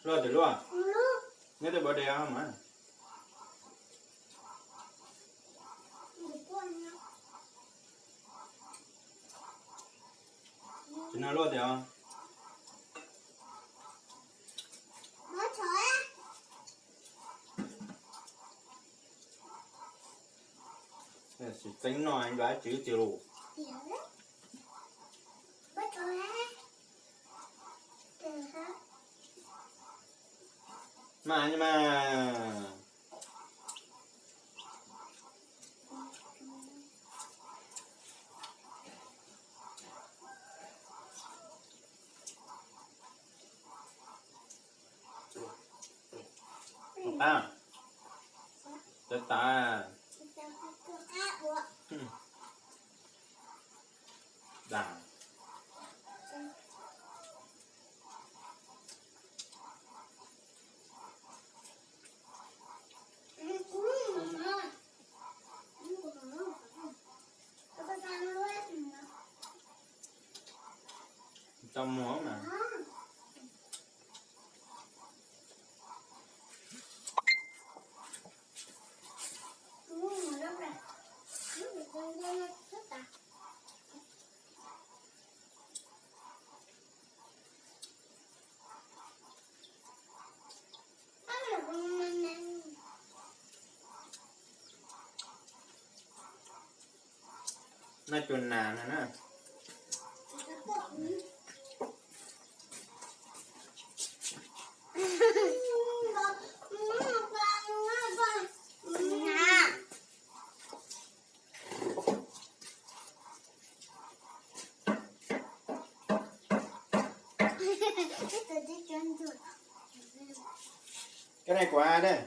Luaj tiag luaj. Nyob tej npov des mas. Tsis no luaj tiag os. Sim txeeb no nco tswv tiag lus. Mas mas. Qab, tas tas. Das. Tau muag mas. Noj cua nas no na. Cái này của ai đây?